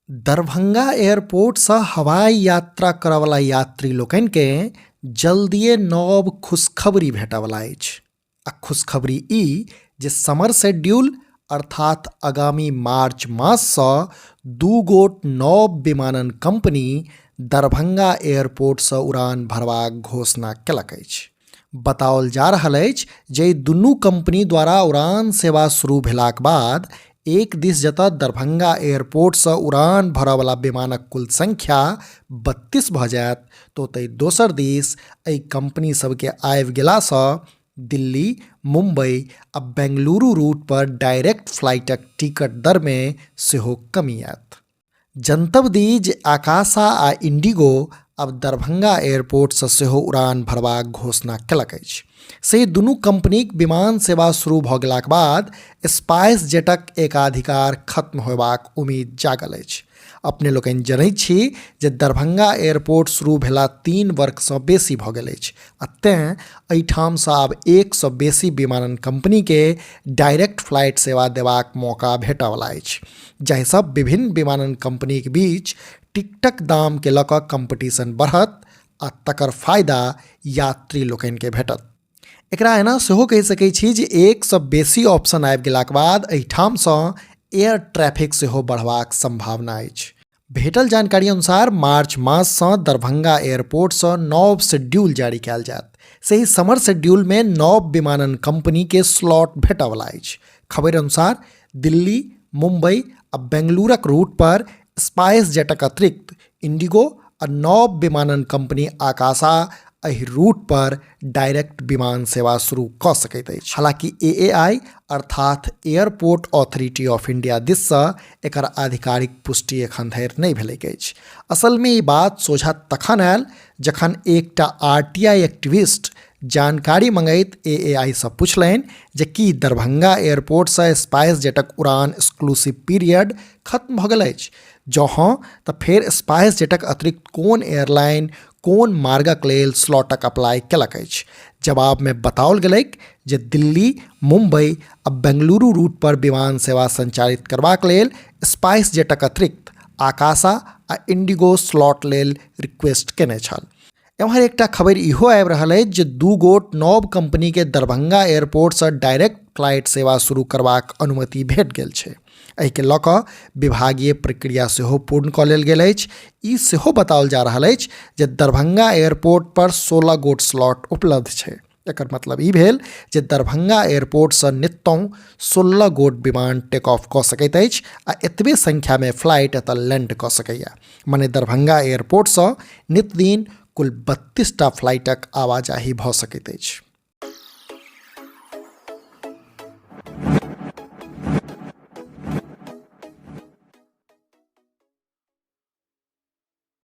दरभंगा एयरपोर्टसँ हवाई यात्रा करयवला यात्री लोकनिकेँ जल्दिए नव खुशखबरी भेटयवला अछि आ खुशखबरी ई जे समर शेड्यूल अर्थात आगामी मार्च माससँ दू गोट नव विमानन कंपनी दरभंगा एयरपोर्टसँ उड़ान भरबाक घोषणा केलक अछि। बताओल जा रहल अछि जे एहि दुनू कंपनी द्वारा उड़ान सेवा शुरू भेलाक बाद एक दिस जतय दरभंगा एयरपोर्टसँ उड़ान भरयवला विमानक कुल संख्या 32 भऽ जायत तऽ ओतहि दोसर दिस एहि कंपनी सभके आबि गेलासँ दिल्ली, मुंबई आ बेंगलुरु रूट पर डायरेक्ट फ्लाइटक टिकट दरमे सेहो कमी आयत। जनतब दी जे आकाशा आ इंडिगो आब दरभंगा एयरपोर्टसँ सेहो उड़ान भरबाक घोषणा केलक अछि। से दुनू कंपनीक विमान सेवा शुरू भऽ गेलाक बाद स्पाइस जेटक एकाधिकार खत्म होयबाक उम्मीद जागल अछि। अपने लोकनि जनैत छी जे दरभंगा एयरपोर्ट शुरू भेला 3 वर्षसँ बेसी भऽ गेल अछि आ तेँ एहिठामसँ आब एकसँ बेसी विमानन कंपनीके डायरेक्ट फ्लाइट सेवा देबाक मौका भेटयवला अछि, जाहिसँ विभिन्न विमानन कंपनीक बीच टिकटक दामके लऽ कऽ कॉम्पिटिशन बढ़त आ तकर फायदा यात्री लोकनिके भेटत। एकरा एना सेहो कहि सकैत छी जे एकसँ बेसी ऑप्शन आबि गेलाक बाद एहिठामसँ एयर ट्रैफिक सेहो बढ़बाक सम्भावना अछि। भेटल जानकारी अनुसार मार्च माससँ दरभंगा एयरपोर्टसँ नव शेड्यूल जारी कयल जायत। से समर शेड्यूलमे नव विमानन कंपनीके स्लॉट भेटयवला अछि। खबरि अनुसार दिल्ली, मुंबई आ बेंगलुरुक रूट पर स्पाइस जेटक अतिरिक्त इंडिगो आ नव विमानन कंपनी आकाशा एहि रूट पर डायरेक्ट विमान सेवा शुरू कऽ सकैत अछि। हालांकि एएआई अर्थात एयरपोर्ट अथॉरिटी ऑफ इंडिया दिससँ एकर आधिकारिक पुष्टि एखन धरि नहि भेलैक अछि। असलमे ई बात सोझा तखन आयल जखन एकटा आरटीआई एक्टिविस्ट जानकारी मंगैत एएआई सँ पुछलनि जे की दरभंगा एयरपोर्टसँ स्पाइस जेटक उड़ान एक्सक्लूसिव पीरियड खत्म भऽ गेल अछि? जँ हँ तऽ फेर स्पाइस जेटक अतिरिक्त कोन एयरलाइन कोन मार्गक लेल स्लॉटक अप्लाई केलक अछि? जवाबमे बताओल गेलैक जे दिल्ली, मुंबई आ बेंगलुरु रूट पर विमान सेवा संचालित करबाक लेल स्पाइस जेटक अतिरिक्त आकाशा आ इंडिगो स्लॉट लेल रिक्वेस्ट केने छल। एम्हर एकटा खबरि इहो आबि रहल अछि जे दू गोट नव कंपनीके दरभंगा एयरपोर्टसँ डायरेक्ट फ्लाइट सेवा शुरू करबाक अनुमति भेट गेल छै। एहिके लऽ कऽ विभागीय प्रक्रिया सेहो पूर्ण कऽ लेल गेल अछि। ई सेहो बताओल जा रहल अछि जे दरभंगा एयरपोर्ट पर 16 गोट स्लॉट उपलब्ध छै। एकर मतलब ई भेल जे दरभंगा एयरपोर्टसँ नित्तहुँ 16 गोट विमान टेक ऑफ कऽ सकैत अछि आ एतबे संख्यामे फ्लाइट एतऽ लैंड कऽ सकैए। मने दरभंगा एयरपोर्टसँ नित्यदिन कुल 32 टा फ्लाइटक आवाजाही भऽ सकैत अछि।